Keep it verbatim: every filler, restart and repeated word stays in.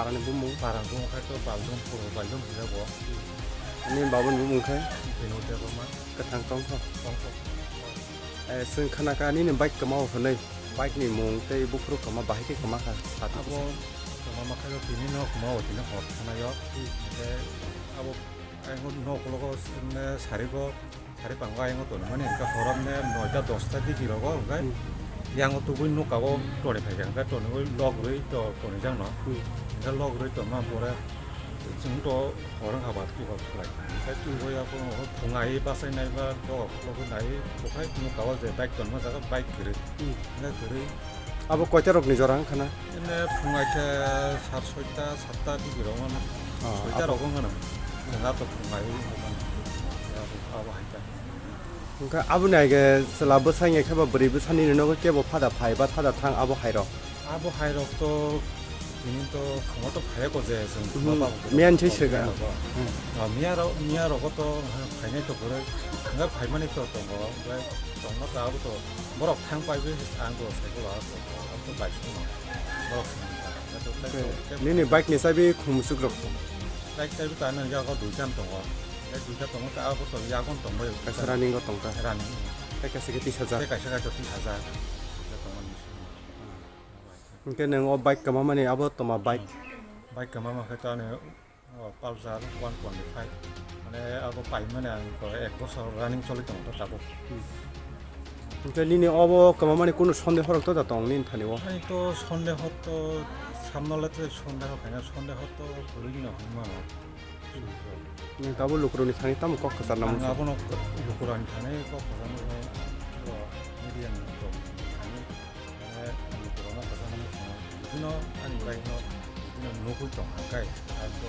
Parani bumung? Parani bumung khai to Baldung, Purbo Baldung hinjago. Ani babani bumung khai? Bino Debbarma. Kwthang tongkho? Tongkho. Eh, chwng khna kha nini bike kwmao hwnwi. Bike ni mung tei buphuru kwma bahai khe kwma kha. Sati abo kwma ma khai tini no kwmao tini hor thanaio. Hmm. Tei abo ayang no ukologo sarigo Sari pango ayang tonwi mani hwnkhe horom ne noita dosta digi rogo hwnkhe Hmm. yango tubui nuka o toni phaikha hwnkhe toni ui lok rwi to toni jang no Hmm. hwnkhe lok rwi tongma pore chwng to hor wngkha ba twi hor khwlai hwnkhe twi ui aphuru phungai bachai nai ba doga khulogwi nai bukhai nuka o je bike tonma jaga bike kwrwi Hmm. hwnkhe kwrwi Abo koita rokni jora wngkha na? Ene phungai khe sar soita, satta digi rok wngkha na. Oh, Soita abo rok wngkha na. Chwng ato phungai wngkha na. Abo, abo hai kha. Wngkha aboni age chwla bwsa wngya khe ba bwrwi bwsani nogo kebo phada phai ba thada thang abo hai rok. Abo hai rok to tini to phungo to phai ko je chwng Mhm. phungo ba ko Miyan thwi miya swkang. rok. Hmm. Ah, miya rok, miya rok to, ha, phainai to kwrwi. Wngkha phaimani to tongo. Onkhe tongma to abo to. Borok thang pai bai ang bo cycle o ang bo bai song no. Borok song no. Nini bike ni chabi khum musuk rok. Bike chabi ta nang yago duita tongo. Tei duita tongo ta abo to yago tong bai. Kaisa running o tong ta. Running. Tei kaisa ke tis hajar. Tei kaisa kaisa tis hajar. Tongma ni song no. Hingke nang o bike kama mani abo toma bike. Bike kama ma khe ta ne O, Pulsar one twenty five. Mane abo paimani ang to ek bosor running choli tongo to tabuk. Hmm. Hingke nini obo kwmamani kunu sondeho rok to da tong nini thani o? Ani to sondeho to samno le tei sondeho khaina sondeho to kwrwi no hwnwi mano. Nini tabuk lukurokni thani tamo kok kwchar namo Ang sa? Abono lukurokni thani kok kwchar namo media ni to thani. Mane lukurokno kwchar namo sa. Bino ani bike no bino nugwi tong hangkai. Ang to